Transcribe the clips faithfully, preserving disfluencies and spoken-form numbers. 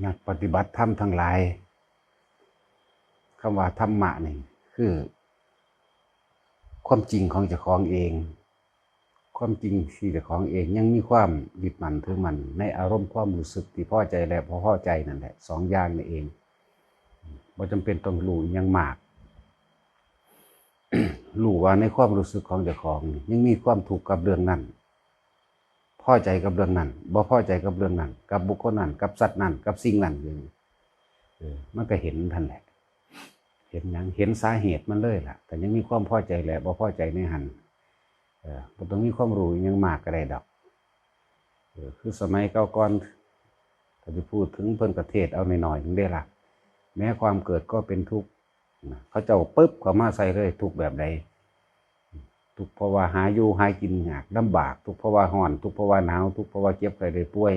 นักปฏิบัติธรรมทั้งหลาย คำว่าธรรมะนี่คือ ความจริงของเจ้าของเอง ความจริงที่เจ้าของเองยังมีความยึดมั่นถือมั่นในอารมณ์ความรู้สึกที่พอใจและบ่พอใจนั่นแหละ สองอย่างนี่เอง บ่จำเป็นต้องรู้อิหยังมาก รู้ว่าในความรู้สึกของเจ้าของนี่ยังมีความทุกข์กับเรื่องนั้น พอใจกับเรื่องนั้น บ่พอใจกับเรื่องนั้น กับบุคคลนั้น กับสัตว์นั้น กับสิ่งนั้นอยู่นี่ เออ มันก็เห็นหั่นแหละ เห็นหยัง เห็นสาเหตุมันเลยล่ะ ก็ยังมีความพอใจและบ่พอใจในหั่น เออ บ่ต้องมีความรู้อิหยังมากก็ได้ดอก เออ คือสมัยเก่าก่อน ถ้าสิพูดถึงเพิ่นก็เทศน์เอาน้อยๆหนึ่งเด้ล่ะ แม้ความเกิดก็เป็นทุกข์ นะ เขาเจ้าปึ๊บเข้ามาใส่เลย ทุกข์แบบใด ทุกข์เพราะว่าหาอยู่หากินยากลำบาก ทุกข์เพราะว่าร้อน ทุกข์เพราะว่าหนาว ทุกข์เพราะว่าเจ็บไข้ได้ป่วย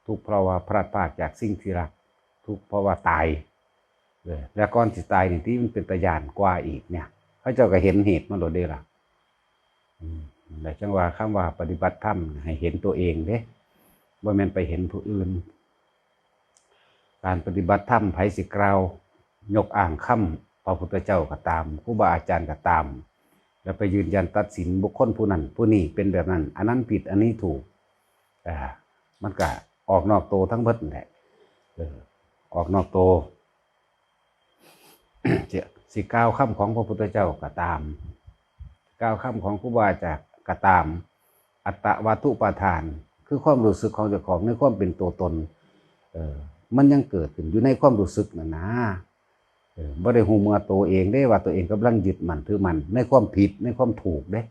ทุกข์เพราะว่าพลัดพรากจากสิ่งที่รัก ทุกข์เพราะว่าตาย เออ แล้วก่อนสิตายนี่ที่มันเป็นตาย้านกว่าอีกเนี่ย เขาเจ้าก็เห็นเหตุมันโลดเด้ล่ะ อืม แล้วจั่งว่าคำว่าปฏิบัติธรรมให้เห็นตัวเองเด้ บ่แม่นไปเห็นผู้อื่น การปฏิบัติธรรมไผสิกล่าวยกอ้างคำพระพุทธเจ้าก็ตาม ครูบาอาจารย์ก็ตาม แล้วไปยืนยันตัดสินบุคคลผู้นั้นผู้นี้เป็นแบบนั้น อันนั้นผิด อันนี้ถูก อ่า มันก็ออกนอกตัวทั้งเบิดนั่นแหละ เออ ออกนอกตัว สิ สิกล่าวคำของพระพุทธเจ้าก็ตาม กล่าวคำของครูบาอาจารย์ก็ตาม อัตตวัตถุปาทาน คือความรู้สึกของเจ้าของในความเป็นตัวตน เออ มันยังเกิดขึ้นอยู่ในความรู้สึกนั่นนะ เออ บ่ได้ฮู้เมื่อตัวเองเด้ว่าตัวเองกำลังยึดมั่นถือมั่นในความผิดในความถูกเด้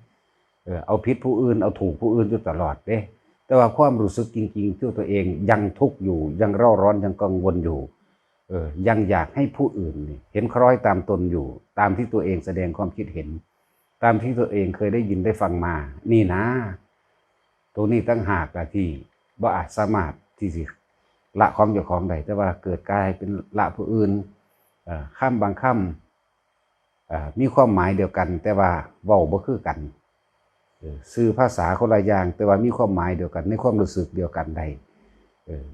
เออ เอาผิดผู้อื่น เอาถูกผู้อื่นอยู่ตลอดเด้ แต่ว่าความรู้สึกจริงๆที่ตัวเองยังทุกข์อยู่ ยังเร่าร้อน ยังกังวลอยู่ เออ ยังอยากให้ผู้อื่นนี่เห็นคล้อยตามตนอยู่ ตามที่ตัวเองแสดงความคิดเห็น ตามที่ตัวเองเคยได้ยินได้ฟังมา นี่นะ ตัวนี้ต่างหากล่ะที่บ่อาจสามารถที่สิละของเจ้าของได้ แต่ว่าเกิดกลายเป็นละผู้อื่น เอ่อ คำบางคำ เอ่อ มีความหมายเดียวกัน แต่ว่าเว้าบ่คือกัน เออ สื่อภาษาคนละอย่าง แต่ว่ามีความหมายเดียวกัน ในความรู้สึกเดียวกันได้ เออ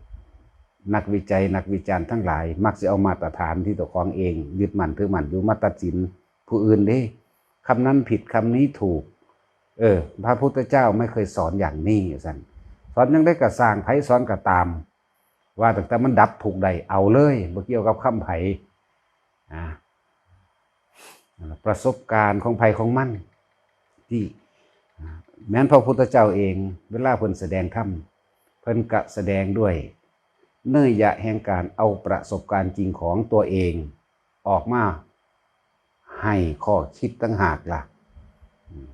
นักวิจัยนักวิจารณ์ทั้งหลาย มักสิเอามาตรฐานที่เจ้าของเองยึดมั่นถือมั่นอยู่มาตัดสินผู้อื่นเด้ คำนั้นผิด คำนี้ถูก เออ พระพุทธเจ้าไม่เคยสอนอย่างนี้ ว่าซั่น สอนจั่งใดก็ซ่าง ไผสอนก็ตาม ว่าตั้งแต่มันดับทุกข์ได้ เอาเลย บ่เกี่ยวกับคำไผ อ่า ประสบการณ์ของไผของมัน ที่ อ่า แม้นพระพุทธเจ้าเอง เวลาเพิ่นแสดงธรรม เพิ่นก็แสดงด้วยเนยยะแห่งการเอาประสบการณ์จริงของตัวเอง ออกมาให้ข้อคิดต่างหากล่ะ อืม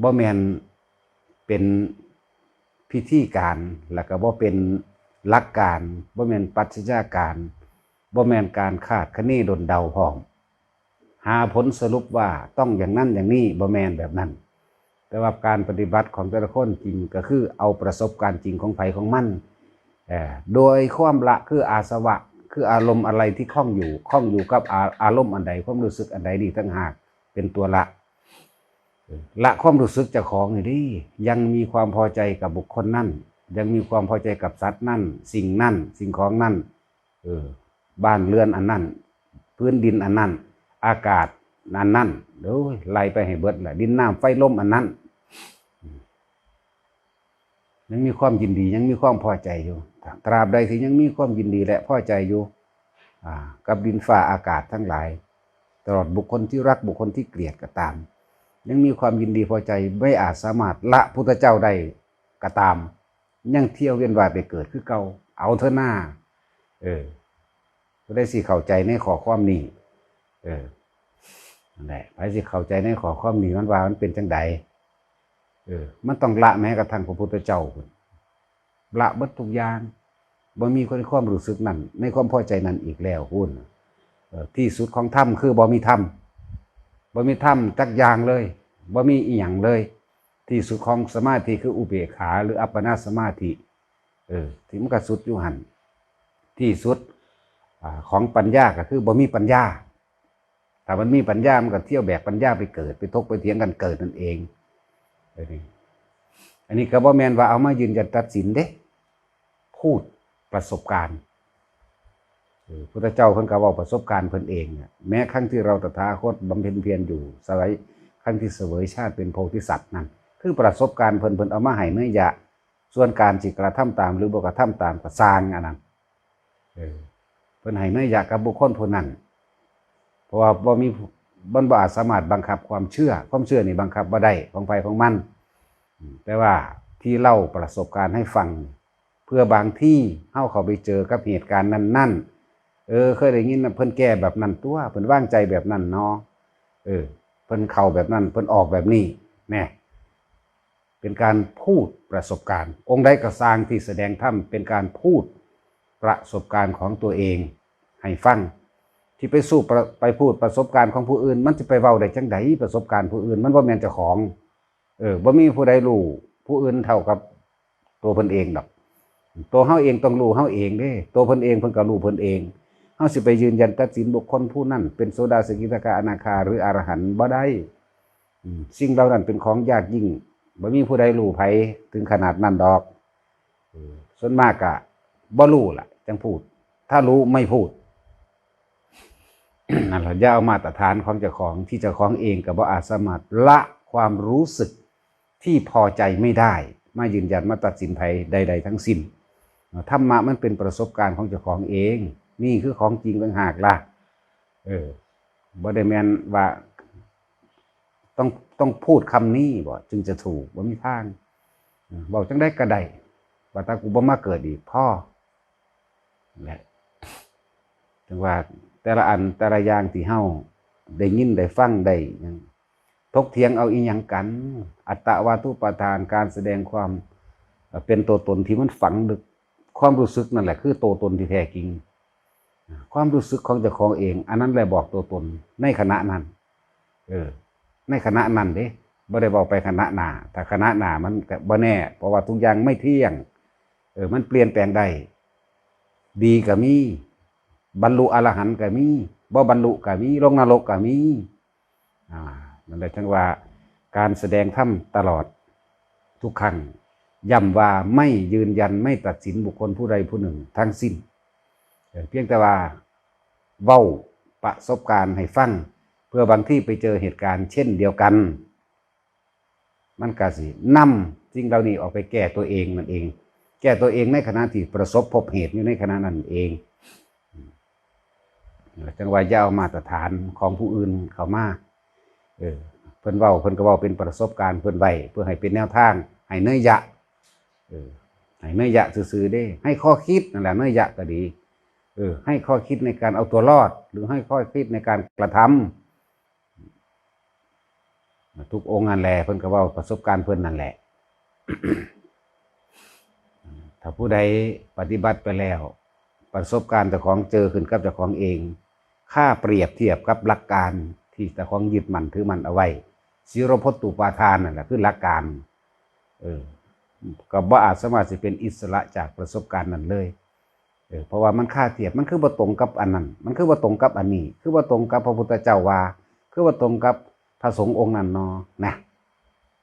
บ่แม่นเป็นพิธีการ แล้วก็บ่เป็นหลักการ บ่แม่นปรัชญาการ บ่แม่นการคาดคะเนดลเดาพร้อม หาผลสรุปว่าต้องอย่างนั้นอย่างนี้ บ่แม่นแบบนั้น แต่ว่าการปฏิบัติของแต่ละคนจริงก็คือเอาประสบการณ์จริงของไผของมัน เอ่อ โดยความละคืออาสวะ คืออารมณ์อะไรที่คล้องอยู่ คล้องอยู่กับอา- อารมณ์อันใด ความรู้สึกอันใดนี่ต่างหากเป็นตัวละ เออ ละความรู้สึกเจ้าของนี่เด้ ยังมีความพอใจกับบุคคลนั้น ยังมีความพอใจกับสัตว์นั้น สิ่งนั้น สิ่งของนั้น เออ บ้านเรือนอันนั้น พื้นดินอันนั้น อากาศอันนั้น โอ้ย ไล่ไปให้เบิดล่ะ ดินน้ำไฟลมอันนั้น ยังมีความยินดี ยังมีความพอใจอยู่ ตราบใดที่ยังมีความยินดีและพอใจอยู่ อ่า กับดินฟ้าอากาศทั้งหลาย ตลอดบุคคลที่รัก บุคคลที่เกลียดก็ตาม ยังมีความยินดีพอใจ ไม่อาจสามารถละพุทธเจ้าได้ก็ตาม ยังเที่ยวเวียนว่ายไปเกิดคือเก่า เอาเถอะหน้า เออ ผู้ใดสิเข้าใจในข้อความนี้ เออ นั่นแหละ ไผสิเข้าใจในข้อความนี้ มันว่ามันเป็นจั่งใด เออ มันต้องละแม้กระทั่งพระพุทธเจ้าพุ้น ละเบิดทุกอย่าง บ่มีคนความรู้สึกนั้น ในความพอใจนั้นอีกแล้วพุ้น เออ ที่สุดของธรรมคือบ่มีธรรม บ่มีธรรมจักอย่างเลย บ่มีอีหยังเลย ที่สุดของสมาธิคืออุเบกขาหรืออัปปนาสมาธิ เออ ที่มันก็สุดอยู่หั่น ที่สุด อ่า ของปัญญาก็คือบ่มีปัญญา ถ้ามันมีปัญญามันก็เที่ยวแบกปัญญาไปเกิด ไปถกไปเถียงกันเกิดนั่นเอง เออ นี่ อันนี้ก็บ่แม่นว่าเอามายืนยันตัดสินเด้ พูด ประสบการณ์ เออ พุทธเจ้าเพิ่นก็เว้าประสบการณ์เพิ่นเองเนี่ย แม้ครั้งที่เราตถาคตบำเพ็ญเพียรอยู่ สวย ครั้งที่เสวยชาติเป็นโพธิสัตว์นั่น คือประสบการณ์เพิ่น เพิ่นเอามาให้เนยยะ ส่วนการสิกระทำตามหรือบ่กระทำตามก็ซ่างอันนั้น เออ เพิ่นให้เนยยะกับบุคคลผู้นั้น เพราะว่าบ่มี มันบ่อาจสามารถบังคับความเชื่อ ความเชื่อนี่บังคับบ่ได้ ของไผของมัน อืม แต่ว่าที่เล่าประสบการณ์ให้ฟัง เพื่อบางทีเฮาเข้าไปเจอกับเหตุการณ์นั้นๆ เออ เคยได้ยินนะ เพิ่นแก้แบบนั้นตั๊ว เพิ่นวางใจแบบนั้นเนาะ เออ เพิ่นเข้าแบบนั้น เพิ่นออกแบบนี้ แน่ เป็นการพูดประสบการณ์ องค์ใดก็ซ่างที่แสดงธรรมเป็นการพูดประสบการณ์ของตัวเองให้ฟัง ที่ไปสู้ประ ไปพูดประสบการณ์ของผู้อื่น มันสิไปเว้าได้จั่งใด ประสบการณ์ผู้อื่น มันบ่แม่นเจ้าของ เออ บ่มีผู้ใดรู้ผู้อื่นเท่ากับตัวเพิ่นเองดอก ตัวเฮาเองต้องรู้เฮาเองเด้ ตัวเพิ่นเองเพิ่นก็รู้เพิ่นเอง เฮาสิไปยืนยันตัดสินบุคคลผู้นั้นเป็นโสดา สกิทาคา อนาคา หรืออรหันต์บ่ได้ อืม สิ่งเหล่านั้นเป็นของยากยิ่ง บ่มีผู้ใดรู้ไผถึงขนาดนั้นดอก เออ ส่วนมากก็บ่รู้ล่ะ จั่งพูด ถ้ารู้ไม่พูด นั่นล่ะ อย่าเอามาตรฐานของเจ้าของ ที่เจ้าของเองก็บ่อาจสามารถละความรู้สึกที่พอใจไม่ได้ มายืนยันมาตัดสินไผใดๆทั้งสิ้น ธรรมะมันเป็นประสบการณ์ของเจ้าของเอง นี่คือของจริงต่างหากล่ะ เออ บ่ได้แม่นว่า ต้อง ต้องพูดคำนี้บ่ จึงจะถูก บ่มีทาง เออ เว้าจั่งใดก็ได้ ว่าแต่กูบ่มาเกิดอีก พอ แหละ ถึงว่าแต่ละอันแต่ละอย่างที่เฮาได้ยินได้ฟังได้หยัง ถกเถียงเอาอีหยังกัน อัตตวาทุปาทาน การแสดงความ เอ่อ เป็นตัวตนที่มันฝังลึก ความรู้สึกนั่นแหละคือตัวตนที่แท้จริง ความรู้สึกของเจ้าของเอง อันนั้นแหละบอกตัวตนในขณะนั้น เออ ในขณะนั้นเด้ บ่ได้เว้าไปขณะหน้า ถ้าขณะหน้ามันก็บ่แน่ เพราะว่าทุกอย่างไม่เที่ยง เออ มันเปลี่ยนแปลงได้ ดีก็มี บรรลุอรหันต์ก็มี บ่บรรลุก็มี ลงนรกก็มี อ่า นั่นแหละ จั่งว่าการแสดงธรรมตลอดทุกครั้ง ย้ำว่าไม่ยืนยัน ไม่ตัดสินบุคคลผู้ใดผู้หนึ่งทั้งสิ้น เออ เพียงแต่ว่าเว้าประสบการณ์ให้ฟัง เพื่อบางทีไปเจอเหตุการณ์เช่นเดียวกัน มันก็สินำสิ่งเหล่านี้ออกไปแก้ตัวเองนั่นเอง แก้ตัวเองในขณะที่ประสบพบเหตุอยู่ในขณะนั้นเอง จั่งว่าอย่าเอามาตรฐานของผู้อื่นเข้ามา เออ เพิ่นเว้า เพิ่นก็เว้าเป็นประสบการณ์เพิ่นไว้ เพื่อให้เป็นแนวทาง ให้เนยยะ เออ ให้เนยยะซื่อๆเด้ ให้ข้อคิดนั่นแหละ เนยยะก็ดี เออ ให้ข้อคิดในการเอาตัวรอด หรือให้ข้อคิดในการกระทำ ทุกองค์นั่นแหละ เพิ่นก็เว้าประสบการณ์เพิ่นนั่นแหละ ถ้าผู้ใดปฏิบัติไปแล้ว ประสบการณ์เจ้าของเจอขึ้นกับเจ้าของเอง ค่าเปรียบเทียบกับหลักการที่เจ้าของยึดมั่นถือมั่นเอาไว้ สีโรพจน์ตุปาทานนั่นแหละคือหลักการ เออ ก็บ่อาจสามารถสิเป็นอิสระจากประสบการณ์นั้นเลย เออ เพราะว่ามันค่าเทียบ มันคือบ่ตรงกับอันนั้น มันคือบ่ตรงกับอันนี้ คือบ่ตรงกับพระพุทธเจ้าว่า คือบ่ตรงกับพระสงฆ์องค์นั้นเนาะ นะ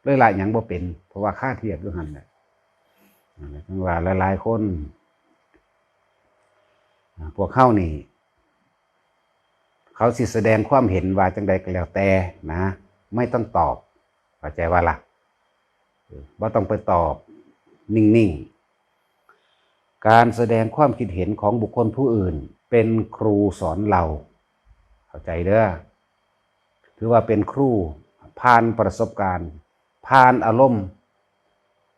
เลยละหยังบ่เป็น เพราะว่าค่าเทียบอยู่หั่นแหละ นั่นแหละ จั่งว่าหลายๆคน อ่า พวกเฮานี่ เขาสิแสดงความเห็นว่าจั่งใดก็แล้วแต่นะ ไม่ต้องตอบ เข้าใจว่าล่ะ เออ บ่ต้องไปตอบ นิ่งๆ การแสดงความคิดเห็นของบุคคลผู้อื่น เป็นครูสอนเรา เข้าใจเด้อ ถือว่าเป็นครู ผ่านประสบการณ์ ผ่านอารมณ์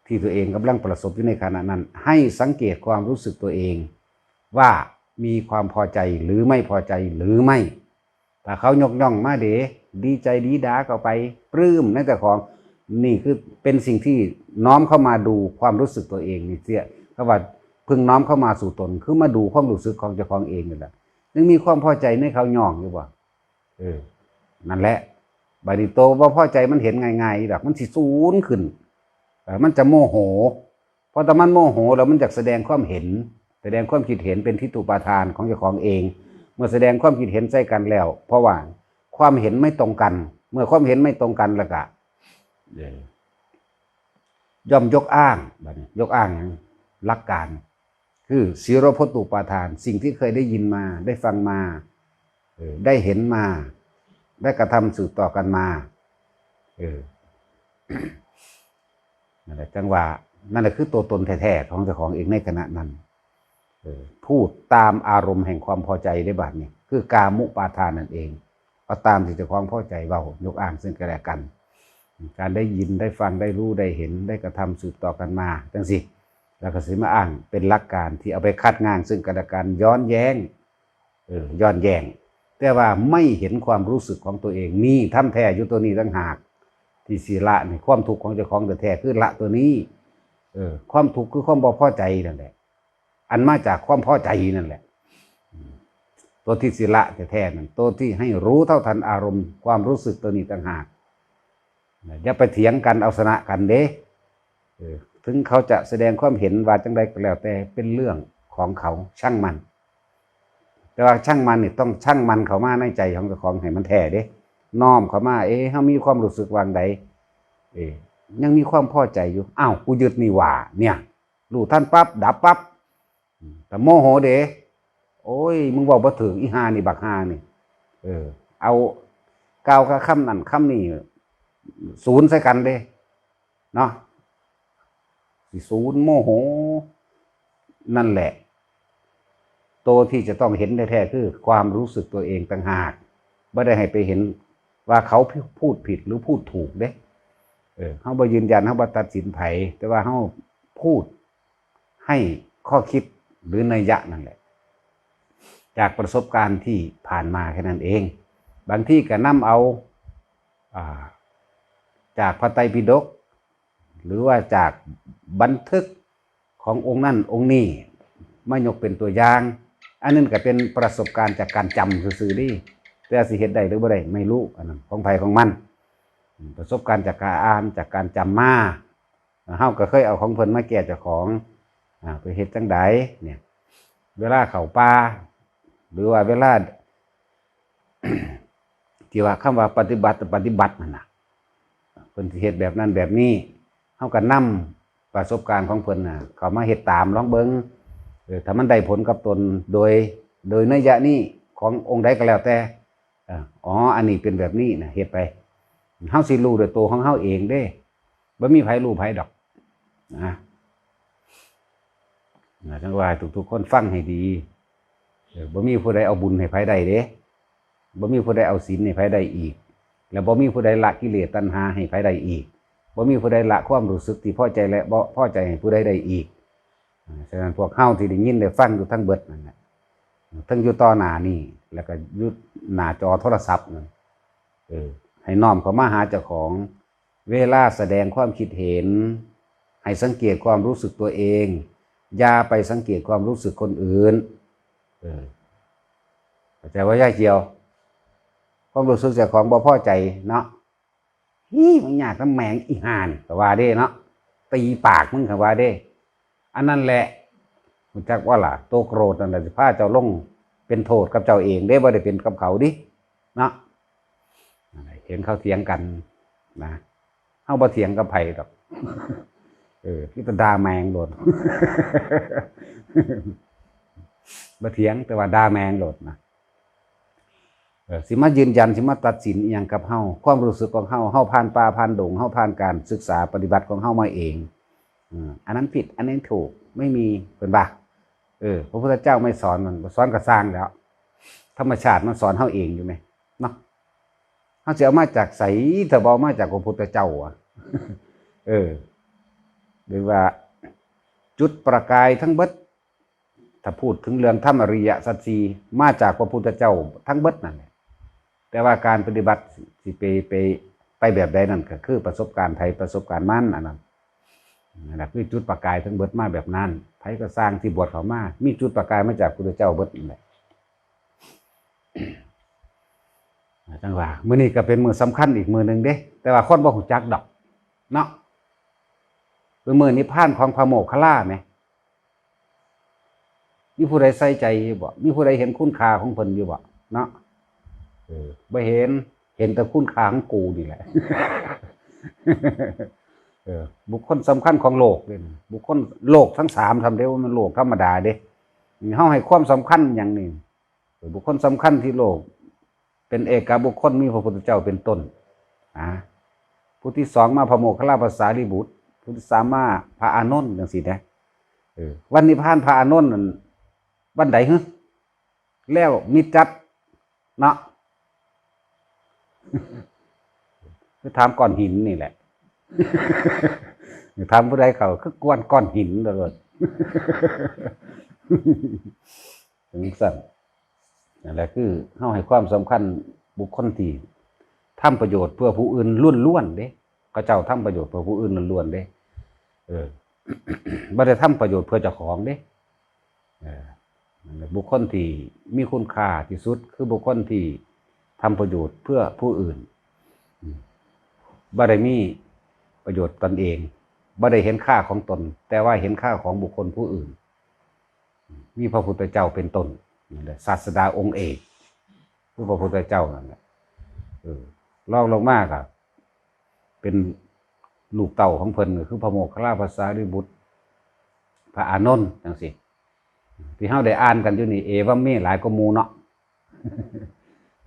ที่ตัวเองกำลังประสบอยู่ในขณะนั้น ให้สังเกตความรู้สึกตัวเอง ว่ามีความพอใจหรือไม่พอใจหรือไม่ ถ้าเขายกย่องมาเด้ ดีใจดีดาเข้าไป ปลื้มในเจ้าของ นี่คือเป็นสิ่งที่น้อมเข้ามาดูความรู้สึกตัวเองนี่เสีย เพราะว่าเพิ่งน้อมเข้ามาสู่ตน คือมาดูความรู้สึกของเจ้าของเองนี่แหละ ยังมีความพอใจในเขาย่องอยู่บ่ เออ นั่นแหละ บัดนี้โตบ่พอใจมันเห็นง่ายๆดอก มันสิสูนขึ้น เออ มันจะโมโห เพราะถ้ามันโมโหแล้วมันอยากแสดงความเห็น แสดงความคิดเห็นเป็นทิฏฐุปาทานของเจ้าของเอง เมื่อแสดงความคิดเห็นใส่กันแล้ว เพราะว่าความเห็นไม่ตรงกัน เมื่อความเห็นไม่ตรงกันแล้วก็ เออ ย่อมยกอ้าง บัดนี้ ยกอ้างหยัง หลักการ คือสีโรพตุปาทาน สิ่งที่เคยได้ยินมา ได้ฟังมา เออ ได้เห็นมา ได้กระทำสืบต่อกันมา เออ นั่นแหละจังว่า นั่นแหละคือตัวตนแท้ๆของเจ้าของเองในขณะนั้น เออ พูดตามอารมณ์แห่งความพอใจได้บาดนี้ คือกามุปาทานนั่นเอง เอาตามที่เจ้าของพอใจเว้ายกอ้างซึ่งกันและกัน การได้ยิน ได้ฟัง ได้รู้ ได้เห็น ได้กระทำสืบต่อกันมาจังสิ แล้วก็สิมาอ้างเป็นหลักการที่เอาไปคัดง้างซึ่งกันและกัน ย้อนแย้ง เออ ย้อนแย้ง แต่ว่าไม่เห็นความรู้สึกของตัวเอง นี่ทำแท้อยู่ตัวนี้ต่างหาก ที่สิละนี่ความทุกข์ของเจ้าของแท้ๆคือละตัวนี้ เออ ความทุกข์คือความบ่พอใจนั่นแหละ อันมาจากความพอใจนั่นแหละ อืม ตัวที่สิละแท้ๆนั่น ตัวที่ให้รู้เท่าทันอารมณ์ความรู้สึกตัวนี้ต่างหาก อย่าไปเถียงกันเอาชนะกันเด้ เออ ถึงเขาจะแสดงความเห็นว่าจังใดก็แล้วแต่ เป็นเรื่องของเขา ช่างมัน แต่ว่าช่างมันนี่ต้องช่างมันเข้ามาในใจของเจ้าของให้มันแท้เด้ น้อมเข้ามา เอ๊ะ เฮามีความรู้สึกวางใด เอ๊ะ ยังมีความพอใจอยู่ อ้าว กูยึดนี่หว่า เนี่ย รู้ทันปั๊บ ดับปั๊บ อืม แต่โมโหเด้ โอ้ย มึงเว้าบ่ถูก อีห่านี่ บักห่านี่ เออ เอา กล่าวกับคำนั้นคำนี้ ศูนย์ใส่กันเด้ เนาะ สิศูนย์โมโห นั่นแหละ ตัวที่จะต้องเห็นแท้ๆคือความรู้สึกตัวเองต่างหาก บ่ได้ให้ไปเห็นว่าเขาพูดผิดหรือพูดถูกเด้ เออ เฮาบ่ยืนยัน เฮาบ่ตัดสินไผ แต่ว่าเฮาพูดให้ข้อคิดหรือนัยยะนั่นแหละ จากประสบการณ์ที่ผ่านมาแค่นั้นเอง บางทีก็นำเอา อ่า จากพระไตรปิฎก หรือว่าจากบันทึกขององค์นั่นองค์นี้ มายกเป็นตัวอย่าง อันนั้นก็เป็นประสบการณ์จากการจำซื่อๆนี่ แต่สิเฮ็ดได้หรือบ่ได้ไม่รู้ อันนั้นของไผของมัน ประสบการณ์จากการอ่าน จากการจำมา เฮาก็เคยเอาของเพิ่นมาแก้เจ้าของ อ่า ไปเฮ็ดจั่งใดเนี่ย เวลาเข้าป่า หรือว่าเวลา ที่ว่าคำว่าปฏิบัติ ปฏิบัตินั่นน่ะ เพิ่นสิเฮ็ดแบบนั้นแบบนี้ เฮาก็นำประสบการณ์ของเพิ่นน่ะ เข้ามาเฮ็ดตามลองเบิ่ง เออ ถ้ามันได้ผลกับตนโดย โดยนัยยะนี้ขององค์ใดก็แล้วแต่ เออ อ๋อ อันนี้เป็นแบบนี้นะ เฮ็ดไป เฮาสิรู้ด้วยตัวของเฮาเองเด้ บ่มีไผรู้ไผดอก นะ นะ จั่งว่าทุกๆคนฟังให้ดี เออ บ่มีผู้ใดเอาบุญให้ไผได้เด้ บ่มีผู้ใดเอาศีลให้ไผได้อีก แล้วบ่มีผู้ใดละกิเลสตัณหาให้ไผได้อีก บ่มีผู้ใดละความรู้สึกที่พอใจและบ่พอใจให้ผู้ใดได้อีก อ่า ฉะนั้นพวกเฮาที่ได้ยินได้ฟังอยู่ทั้งเบิดนั่นแหละ ทั้งอยู่ต่อหน้านี่ แล้วก็อยู่หน้าจอโทรศัพท์นั่น เออ ให้น้อมเข้ามาหาเจ้าของ เวลาแสดงความคิดเห็น ให้สังเกตความรู้สึกตัวเอง อย่าไปสังเกตความรู้สึกคนอื่น เออ เข้าใจว่ายายเจียว ความรู้สึกเจ้าของบ่พอใจเนาะ ฮี่ มึงอยากน้ำแมงอีห่านี่ก็ว่าเด้เนาะ ตีปากมึงก็ว่าเด้ อันนั้นแหละ รู้จักว่าล่ะ ตัวโกรธนั่นแหละสิพาเจ้าลงเป็นโทษกับเจ้าเองเด้ บ่ได้เป็นกับเขาดิ เนาะ เห็นเขาเถียงกันนะ เฮาบ่เถียงกับไผดอก เออ มีแต่ด่าแมงโลด บ่เถียง แต่ว่าด่าแมงโลดนะ เออ สิมายืนยัน สิมาตัดสินอิหยังกับเฮา ความรู้สึกของเฮา เฮาผ่านป่าผ่านดง เฮาผ่านการศึกษาปฏิบัติของเฮามาเอง อืม อันนั้นผิด อันนี้ถูก ไม่มี เพิ่นว่า เออ พระพุทธเจ้าไม่สอน มันบ่สอนก็ซ่างแล้ว ธรรมชาติมันสอนเฮาเองอยู่แหม เนาะ เฮาสิเอามาจากไส ถ้าบ่เอามาจากพระพุทธเจ้าอะ เออ หรือว่าจุดประกายทั้งเบิด ถ้าพูดถึงเรื่องธรรมอริยสัจสี่ มาจากพระพุทธเจ้าทั้งเบิดนั่นแหละ แต่ว่าการปฏิบัติสิไป ไป ไปแบบใดนั่นก็คือประสบการณ์ไผประสบการณ์มัน อันนั้น นั่นแหละคือจุดประกายทั้งเบิดมาแบบนั้น ไผก็ซ่างที่บวชเข้ามา มีจุดประกายมาจากพุทธเจ้าเบิดนั่นแหละ จั่งว่า มื้อนี้ก็เป็นมื้อสำคัญอีกมื้อหนึ่งเด้ แต่ว่าคนบ่ฮู้จักดอก เนาะ เป็นมื้อนิพพานของพระโมคคัลลาแหม มีผู้ใดใส่ใจอยู่บ่ มีผู้ใดเห็นคุณค่าของเพิ่นอยู่บ่ เนาะ เออ บ่เห็น เห็นแต่คุณค่าของกูนี่แหละ เออ บุคคลสำคัญของโลกเด้ บุคคลโลกทั้งสามทำได้ว่ามันโลกธรรมดาเด้ เฮาให้ความสำคัญอย่างนี้ เออ บุคคลสำคัญที่โลก เป็นเอกบุคคลมีพระพุทธเจ้าเป็นต้น อ่า ผู้ที่สองมาพระโมคคัลลาภาษารีบุตร ผู้ที่สามมาพระอานนท์จังซี่นะ เออ วันนิพพานพระอานนท์นั่น วันใดฮะ แล้วมิจจัดเนาะ คือถามก้อนหินนี่แหละ ถามผู้ใดเขา คือกวนก้อนหินตลอด ถึงสั่น นั่นแหละคือเฮาให้ความสำคัญบุคคลที่ทำประโยชน์เพื่อผู้อื่นล้วนๆเด้ เขาเจ้าทำประโยชน์เพื่อผู้อื่นล้วนๆเด้ เออ บ่ได้ทำประโยชน์เพื่อเจ้าของเด้ เออ นั่นแหละ บุคคลที่มีคุณค่าที่สุด คือบุคคลที่ทำประโยชน์เพื่อผู้อื่น อืม บ่ได้มีประโยชน์ตนเอง บ่ได้เห็นค่าของตน แต่ว่าเห็นค่าของบุคคลผู้อื่น มีพระพุทธเจ้าเป็นต้น นั่นแหละ ศาสดาองค์เอก คือพระพุทธเจ้านั่นแหละ เออ รองลงมาก็เป็นลูกเต้าของเพิ่น ก็คือพระโมคคัลลาภาษารีบุตร พระอานนท์จังซี่ ที่เฮาได้อ่านกันอยู่นี่ เอวัมเม หลายกว่าหมู่เนาะ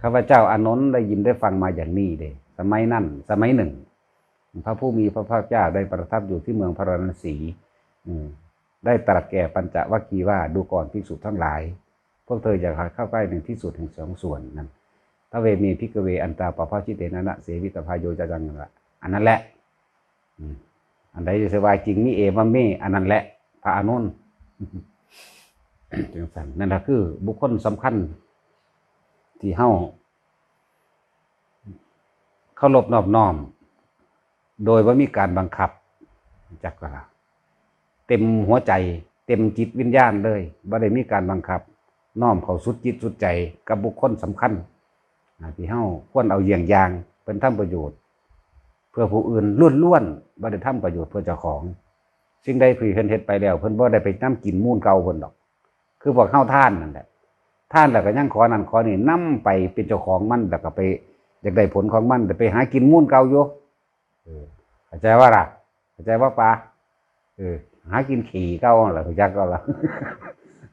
ข้าพเจ้าอานนท์ได้ยินได้ฟังมาอย่างนี้เด้ สมัยนั้น สมัยหนึ่ง พระผู้มีพระภาคเจ้าได้ประทับอยู่ที่เมืองพาราณสี อืม ได้ตรัสแก่ปัญจวัคคีย์ว่า ดูก่อนภิกษุทั้งหลาย พวกเธออย่าเข้าใกล้ในที่สุดแห่งสองส่วนนั้น ทเวเม ภิกขเว อันตาปภาชิเตนะนะ เสวิตพาโยจะจัง อันนั้นแหละ อืม อันใดจะสบายจริงนี่ เอวัมเม อันนั้นแหละ พระอานนท์ จังซั่น นั่นแหละคือบุคคลสำคัญ ที่เฮาเคารพนอบน้อม โดยบ่มีการบังคับ จักว่าเต็มหัวใจ เต็มจิตวิญญาณเลย บ่ได้มีการบังคับ น้อมเข้าสุดจิตสุดใจกับบุคคลสำคัญ อ่า ที่เฮาควรเอาเยี่ยงอย่าง เป็นทำประโยชน์ เพื่อผู้อื่นล้วนๆ บ่ได้ทำประโยชน์เพื่อเจ้าของ สิ่งใดที่เพิ่นเฮ็ดไปแล้ว เพิ่นบ่ได้ไปนำกินมูลเก่าเพิ่นดอก คือพวกเฮาทานนั่นแหละ ทานแล้วก็ยังขอนั่นขอนี่ นำไปเป็นเจ้าของมัน แล้วก็ไปอยากได้ผลของมัน แต่ไปหากินมูลเก่าอยู่ เออ เข้าใจว่าล่ะ เข้าใจว่าปะ เออ หากินขี้เก่าหั่นล่ะ รู้จักก็ล่ะ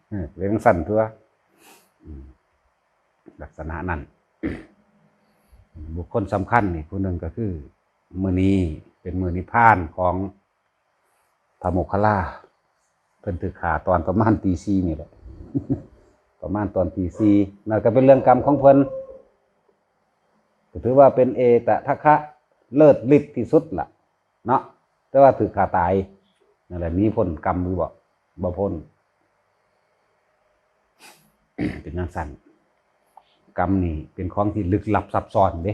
เออ เป็นจั่งซั่นตัว อืม ลักษณะนั้น บุคคลสำคัญนี่ผู้หนึ่งก็คือ มื้อนี้เป็นมื้อนิพพานของพระโมคคัลลา เพิ่นถูกฆ่าตอนประมาณตีสี่นี่แหละ ประมาณตอนตีสี่ นั่นก็เป็นเรื่องกรรมของเพิ่น ก็ถือว่าเป็นเอตทัคคะเลิศฤทธิ์ที่สุดล่ะ เนาะ แต่ว่าถูกฆ่าตาย นั่นแหละ หนีพ้นกรรมหรือบ่ บ่พ้น เป็นจั่งซั่น กรรมนี่เป็นของที่ลึกลับซับซ้อนเด้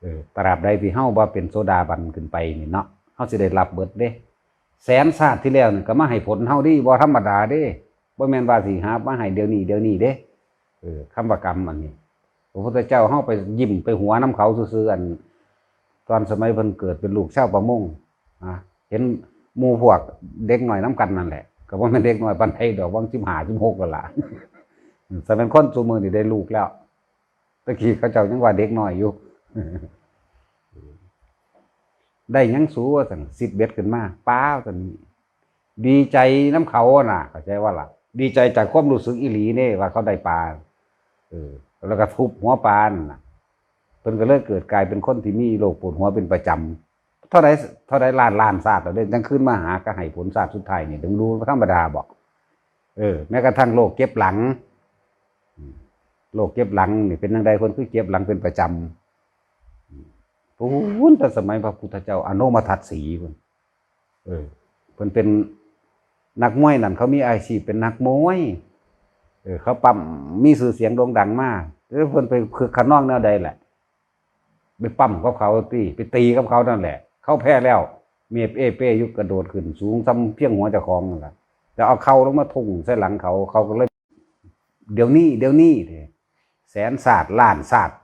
เออ ตราบใดที่เฮาบ่เป็นโสดาบันขึ้นไปนี่เนาะ เฮาสิได้รับเบิดเด้ แสนชาติที่แล้วนี่ก็มาให้ผลเฮาเด้ บ่ธรรมดาเด้ บ่แม่นว่าสิหามาให้เดี๋ยวนี้ เดี๋ยวนี้เด้ เออ คำว่ากรรมอันนี้ พระพุทธเจ้าเฮาไปยิ้มไปหัวนำเขาซื่อๆ อัน ตอนสมัยเพิ่นเกิดเป็นลูกชาวประมง อ่ะ เห็นหมู่พวกเด็กน้อยนำกันนั่นแหละ ก็บ่แม่นเด็กน้อยปานใดดอก หว่างสิบห้า สิบหกนั่นล่ะ สมัยคนซุมื้อนี่ได้ลูกแล้ว แต่กี้เขาเจ้ายังว่าเด็กน้อยอยู่ ได้หยังสู ว่าซั่น ซิดเบ็ดขึ้นมา ปา ว่าซั่น ดีใจนำเขาน่ะ เข้าใจว่าล่ะ ดีใจจากความรู้สึกอีหลีเด้ ว่าเขาได้ปา เออ แล้วก็ทุบหัวปานั่นน่ะ เพิ่นก็เลยเกิดกลายเป็นคนที่มีโรคปวดหัวเป็นประจำ เท่าใด เท่าใดล้านล้านชาติแล้วเด้ จั่งคืนมาหาก็ให้ผล ชาติสุดท้ายนี่ ถึงรู้ธรรมดาบ่ เออ แม้กระทั่งโรคเจ็บหลัง อืม โรคเจ็บหลังนี่เป็นจั่งใด คนคือเจ็บหลังเป็นประจำ อืม พู้นแต่สมัยพระพุทธเจ้าอโนมทัศสีพุ้น เออ เพิ่นเป็นนักมวยนั่น เขามีอาชีพเป็นนักมวย เออ เขาปั๊ม มีชื่อเสียงโด่งดังมา แล้วเพิ่นไปคึกคะนองแนวใดแหละ ไปปั๊มกับเขาติ ไปตีกับเขานั่นแหละ เขาแพ้แล้ว เมียบเอเป้อยู่กระโดดขึ้นสูงส่ำเพียงหัวเจ้าของนั่นล่ะ แล้วเอาเข่าลงมาทุ่งใส่หลังเขา เขาก็เลย เดี๋ยวนี้ เดี๋ยวนี้เด้ แสนชาติ ล้านชาติ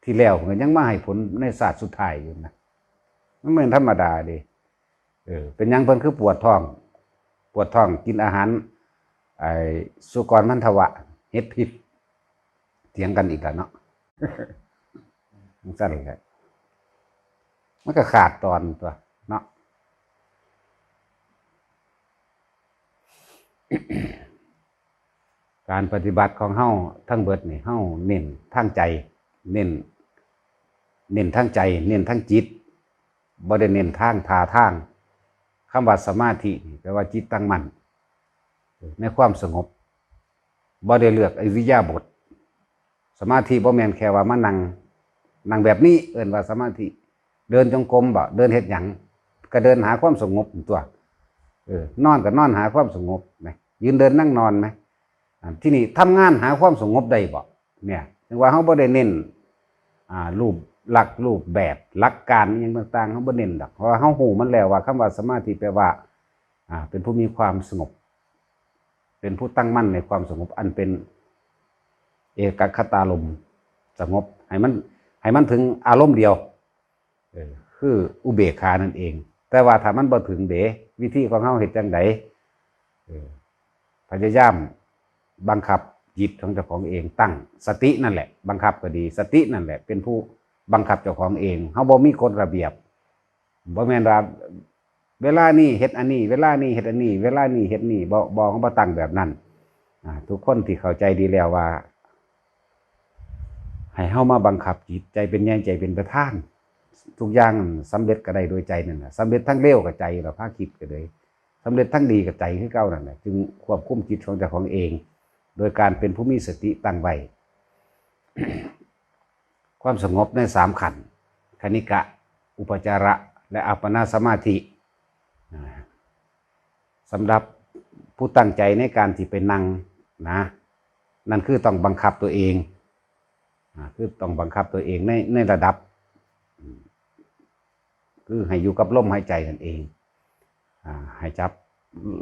ที่แล้วเพิ่นก็ยังมาให้ผลในชาติสุดท้ายอยู่นะ มันบ่แม่นธรรมดาเด้ เออ เป็นหยังเพิ่นคือปวดท้อง ปวดท้องกินอาหาร ไอ้สุกรมันทวะ เห็ดพิษ เถียงกันอีกแล้วเนาะ จั่งซั่นแหละ มันก็ขาดตอนตัว เนาะ การปฏิบัติของเฮาทั้งเบิดนี่ เฮาเน้นทางใจ เน้น เน้นทางใจ เน้นทางจิต บ่ได้เน้นทางท่าทาง คำว่าสมาธินี่แปลว่าจิตตั้งมั่นในความสงบ บ่ได้เลือกอิริยาบถ สมาธิบ่แม่นแค่ว่ามานั่ง นั่งแบบนี้เอิ้นว่าสมาธิ เดินจงกรมบ่ เดินเฮ็ดหยัง ก็เดินหาความสงบตัว เออ นอนก็นอนหาความสงบนะ ยืนเดินนั่งนอนนะ อ่า ที่นี่ทำงานหาความสงบได้บ่ เนี่ย ถึงว่าเฮาบ่ได้เน้น อ่า รูปลักษณ์ รูปแบบ หลักการอิหยังต่างๆ เฮาบ่เน้นดอก เพราะว่าเฮาฮู้มันแล้วว่าคำว่าสมาธิแปลว่า อ่า เป็นผู้มีความสงบ เป็นผู้ตั้งมั่นในความสงบ อันเป็นเอกคตารมณ์ สงบ ให้มัน ให้มันถึงอารมณ์เดียว เออ คืออุเบกขานั่นเอง แต่ว่าถ้ามันบ่ถึงเด้ วิธีของเฮาเฮ็ดจั่งใด เออ พยายามบังคับจิตของเจ้าของเอง ตั้งสตินั่นแหละ บังคับก็ดี สตินั่นแหละ เป็นผู้บังคับเจ้าของเอง เฮาบ่มีกฎระเบียบ บ่แม่นว่า เวลานี้เฮ็ดอันนี้ เวลานี้เฮ็ดอันนี้ เวลานี้เฮ็ดนี่ บ่ บ่ เฮาบ่ตั้งแบบนั้น อ่า ทุกคนที่เข้าใจดีแล้วว่า ให้เฮามาบังคับจิต ใจเป็นใหญ่ ใจเป็นประธาน ทุกอย่างสำเร็จก็ได้โดยใจนั่นแหละ สำเร็จทั้งเลวก็ใจ เราพาคิดก็เลย สำเร็จทั้งดีก็ใจคือเก่านั่นแหละ จึงควบคุมจิตของเจ้าของเอง โดยการเป็นผู้มีสติตั้งไว้ ความสงบในสามขั้น คณิกะ อุปจาระ และอัปปนาสมาธิ อ่า สำหรับผู้ตั้งใจในการที่ไปนั่งนะ นั่นคือต้องบังคับตัวเอง อ่า คือต้องบังคับตัวเองใน ในระดับ อืม คือให้อยู่กับลมหายใจนั่นเอง อ่า ให้จับ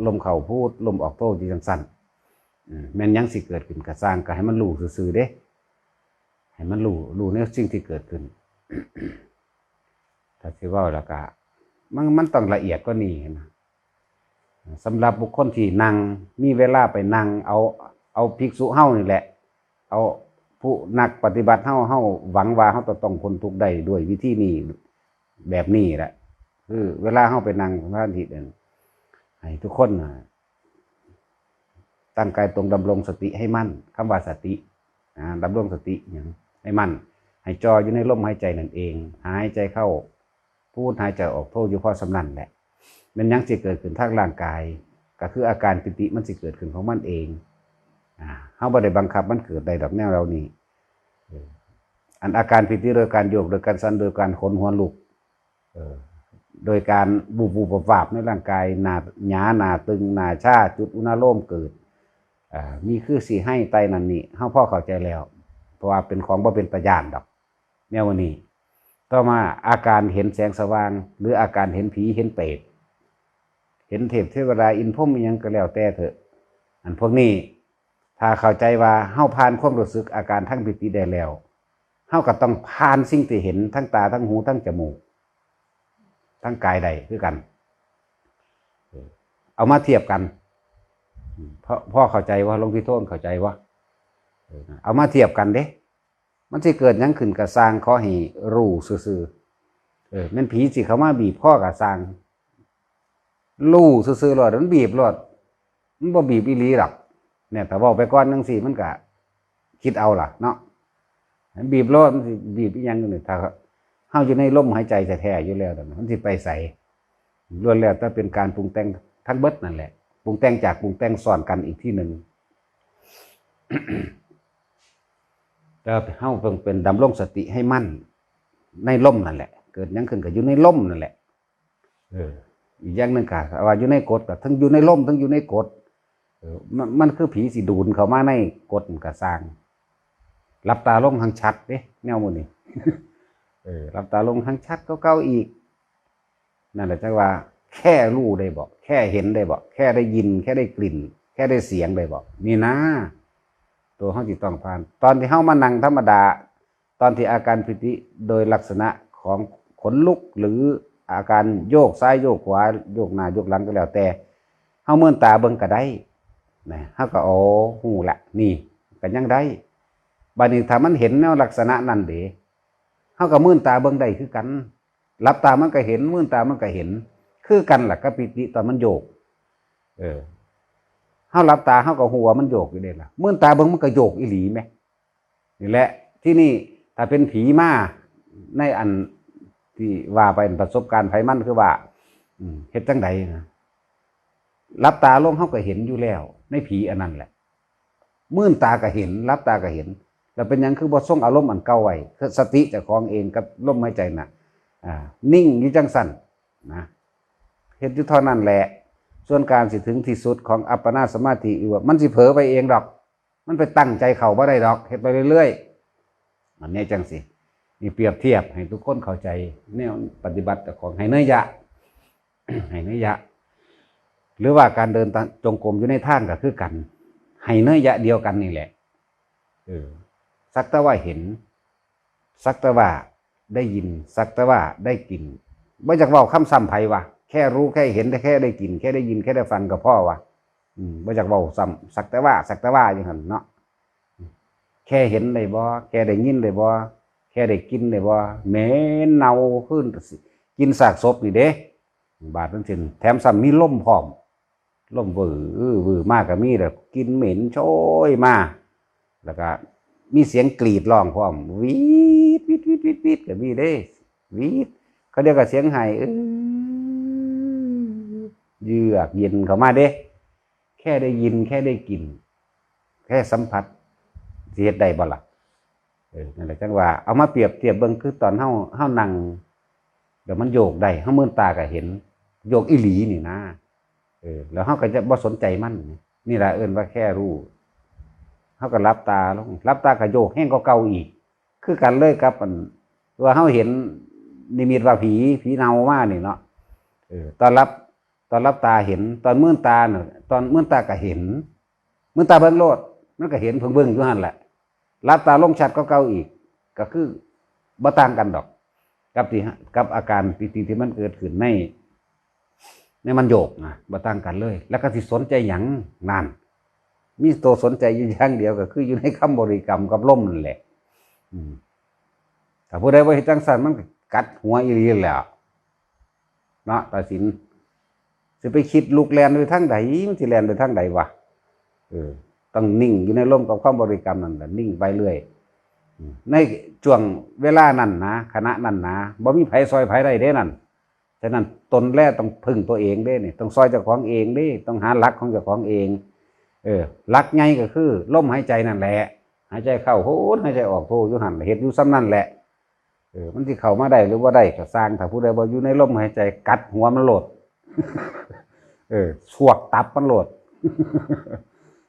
ลมเข้าพูด ลมออกโทอยู่จั่งซั้น อืม แม่นหยังสิเกิดขึ้นก็ซ่าง ก็ให้มันรู้ซื่อๆเด้ ให้มันรู้ รู้ในสิ่งที่เกิดขึ้น ถ้าสิเว้าแล้วก็ มัน มันต้องละเอียดกว่านี้นะ สำหรับบุคคลที่นั่ง มีเวลาไปนั่ง เอา เอาภิกษุเฮานี่แหละ เอาผู้นักปฏิบัติเฮา เฮาหวังว่าเฮาจะต้องพ้นทุกข์ได้ด้วยวิธีนี้ แบบนี้แหละ คือเวลาเฮาไปนั่งสมาธิเนี่ย ให้ทุกคนน่ะ ตั้งกายตรง ดำรงสติให้มั่น คำว่าสติ อ่า ดำรงสติหยังให้มั่น ให้จ่ออยู่ในลมหายใจนั่นเอง หายใจเข้า พูดหายใจออกโทอยู่พอส่ำนั้นแหละ แม่นหยังสิเกิดขึ้นทางร่างกาย ก็คืออาการปีติมันสิเกิดขึ้นของมันเอง อ่า เฮาบ่ได้บังคับมันเกิดได้ดอกแนวเหล่านี้ เออ อันอาการปีติโดยการโยก โดยการสั่น โดยการขนหัวลุก เออ โดยการบูบๆวาบๆในร่างกาย หน้าหยา หน้าตึง หน้าชา จุดอุณาโลมเกิด อ่า มีคือสิไห้ไตนั่นนี่ เฮาพอเข้าใจแล้ว เพราะว่าเป็นของบ่เป็นตาย้านดอก แนวนี้ ต่อมาอาการเห็นแสงสว่าง หรืออาการเห็นผีเห็นเปรต เห็นเทพเทวดาอินทร์พรหมอิหยังก็แล้วแต่เถอะ อันพวกนี้ ถ้าเข้าใจว่าเฮาผ่านความรู้สึกอาการทางปีติได้แล้ว เฮาก็ต้องผ่านสิ่งที่เห็นทางตา ทางหู ทางจมูก ทางกายได้คือกัน เออ เอามาเทียบกัน อืม พอ พอเข้าใจบ่ หลวงพี่โทนเข้าใจบ่ เออ เอามาเทียบกันเด้ มันสิเกิดหยังขึ้นก็ซ่าง ขอให้รู้ซื่อๆ เออ แม่นผีสิเข้ามาบีบคอก็ซ่าง รู้ซื่อๆโลด มันบีบโลด มันบ่บีบอีหลีดอก เนี่ย ถ้าเว้าไปก่อนจั่งซี้ มันก็คิดเอาล่ะเนาะ มันบีบโลด มันสิบีบอีหยังอยู่นี่ ถ้าเฮาอยู่ในลมหายใจแท้ๆอยู่แล้วนั่นน่ะ มันสิไปไส ล้วนแล้วแต่เป็นการปรุงแต่งทั้งเบิดนั่นแหละ ปรุงแต่งจากปรุงแต่งซ้อนกันอีกทีหนึ่ง แต่เฮาต้องเป็นดำรงสติให้มั่นในลมนั่นแหละ เกิดหยังขึ้นก็อยู่ในลมนั่นแหละ เออ อีกอย่างหนึ่งก็ว่าอยู่ในกฎก็ทั้งอยู่ในลมทั้งอยู่ในกฎ เออ มัน มันคือผีสิดูดเข้ามาในกฎมันก็ซ่าง หลับตาลงหังชัดเด้ แนวหมู่นี้ เออ หลับตาลงหังชัดกว่าเก่าอีก นั่นแหละจั่งว่า แค่รู้ได้บ่ แค่เห็นได้บ่ แค่ได้ยิน แค่ได้กลิ่น แค่ได้เสียงได้บ่ นี่นะ ตัวเฮาสิต้องผ่าน ตอนที่เฮามานั่งธรรมดา ตอนที่อาการปีติโดยลักษณะของขนลุก หรืออาการโยกซ้ายโยกขวา โยกหน้าโยกหลังก็แล้วแต่ เฮาเมินตาเบิ่งก็ได้ นะ เฮาก็ อ๋อ ฮู้ละ นี่ ก็ยังได้ บัดนี้ถ้ามันเห็นแนวลักษณะนั้นเด้ เฮาก็เมินตาเบิ่งได้คือกัน หลับตามันก็เห็น มืนตามันก็เห็น คือกันล่ะกับปีติตอนมันโยก เออ เฮาหลับตาเฮาก็ฮู้ว่ามันโยกอยู่เด้ล่ะ มืนตาเบิ่งมันก็โยกอีหลีแหม นี่แหละ ที่นี่ถ้าเป็นผีมาในอันที่ว่าไปประสบการณ์ไผมันคือว่า อืม เฮ็ดจั่งใดนะ หลับตาลงเฮาก็เห็นอยู่แล้ว ในผีอันนั้นแหละ มืนตาก็เห็น หลับตาก็เห็น แล้วเป็นหยังคือบ่ทรงอารมณ์อันเก่าไว้ คือสติเจ้าของเองกับลมหายใจน่ะ อ่า นิ่งอยู่จั่งซั่นนะ เฮ็ดอยู่เท่านั้นแหละ ส่วนการสิถึงที่สุดของอัปปนาสมาธิอีกว่า มันสิเผลอไปเองดอก มันไปตั้งใจเข้าบ่ได้ดอก เฮ็ดไปเรื่อยๆ อันนี้จั่งสิ นี่เปรียบเทียบให้ทุกคนเข้าใจ แนวปฏิบัติของให้เนยยะ ให้เนยยะ หรือว่าการเดินจงกรมอยู่ในทางก็คือกัน ให้เนยยะเดียวกันนี่แหละ เออ สักแต่ว่าเห็น สักแต่ว่าได้ยิน สักแต่ว่าได้กลิ่น บ่อยากเว้าคำซ้ำไผวะ แค่รู้แค่เห็น แค่ได้กลิ่น แค่ได้ยิน แค่ได้ฟังก็พอวะ อืม บ่อยากเว้าซ้ำ สักแต่ว่า สักแต่ว่าอยู่หั่นเนาะ แค่เห็นได้บ่ แค่ได้ยินได้บ่ แค่ได้กลิ่นได้บ่ เหม็นเน่าคือกินซากศพนี่เด้ บาดมันสิ แถมซ้ำมีลมพร้อม ลมวื้อวื้อมาก็มี แล้วกลิ่นเหม็นโชยมา แล้วก็มีเสียงกรีดร้องพร้อม วีด วีด วีด วีด วีด ก็มีเด้ วีด เขาเดียวกับเสียงไห้ เออ เยือกเย็นเข้ามาเด้ แค่ได้ยิน แค่ได้กลิ่น แค่สัมผัส สิเฮ็ดได้บ่ล่ะ เออ นั่นแหละจั่งว่า เอามาเปรียบเทียบเบิ่ง คือตอนเฮา เฮานั่ง แล้วมันโยกได้ เฮามืนตาก็เห็น โยกอีหลีนี่นะ เออ แล้วเฮาก็จะบ่สนใจมัน นี่ล่ะเอิ้นว่าแค่รู้ เฮาก็หลับตาลง หลับตาก็โยกแฮงกว่าเก่าอีก คือกันเลยกับอัน ว่าเฮาเห็นนิมิตว่าผี ผีเน่ามานี่เนาะ เออ ตอนหลับ ตอนหลับตาเห็น ตอนมืนตาน่ะ ตอนมืนตาก็เห็น มืนตาเบิ่งโลด มันก็เห็นเบิ่งๆอยู่หั่นแหละ หลับตาลงชัดกว่าเก่าอีก ก็คือบ่ต่างกันดอก กับที่ กับอาการปีติที่มันเกิดขึ้นใน ในมันโยกนะ บ่ต่างกันเลย แล้วก็สิสนใจหยัง นั่น มีตัวสนใจอยู่อย่างเดียวก็คืออยู่ในคำบริกรรมกับลมนั่นแหละ อืม ถ้าผู้ใดบ่เฮ็ดจั่งซั้นมันก็กัดหัวอีหลีแหล้ว เนาะ ตาสิน สิไปคิดลุกแล่นไปทางใด มันสิแล่นไปทางใดวะ เออ ต้องนิ่งอยู่ในลมกับคำบริกรรมนั่นแหละ นิ่งไปเรื่อย อืม ในช่วงเวลานั้นนะ ขณะนั้นนะ บ่มีไผซ่อยไผได้เด้นั่น ฉะนั้นตนแลต้องพึ่งตัวเองเด้นี่ ต้องซ่อยเจ้าของเองเด้ ต้องหาหลักของเจ้าของเอง เออ หลักใหญ่ก็คือลมหายใจนั่นแหละ หายใจเข้าโฮด หายใจออกโฮด อยู่หั่น เฮ็ดอยู่ส่ำนั่นแหละ เออ มันสิเข้ามาได้หรือบ่ได้ก็ซ่าง ถ้าผู้ใดบ่อยู่ในลมหายใจ กัดหัวมันโลด เออ สวกตับมันโลด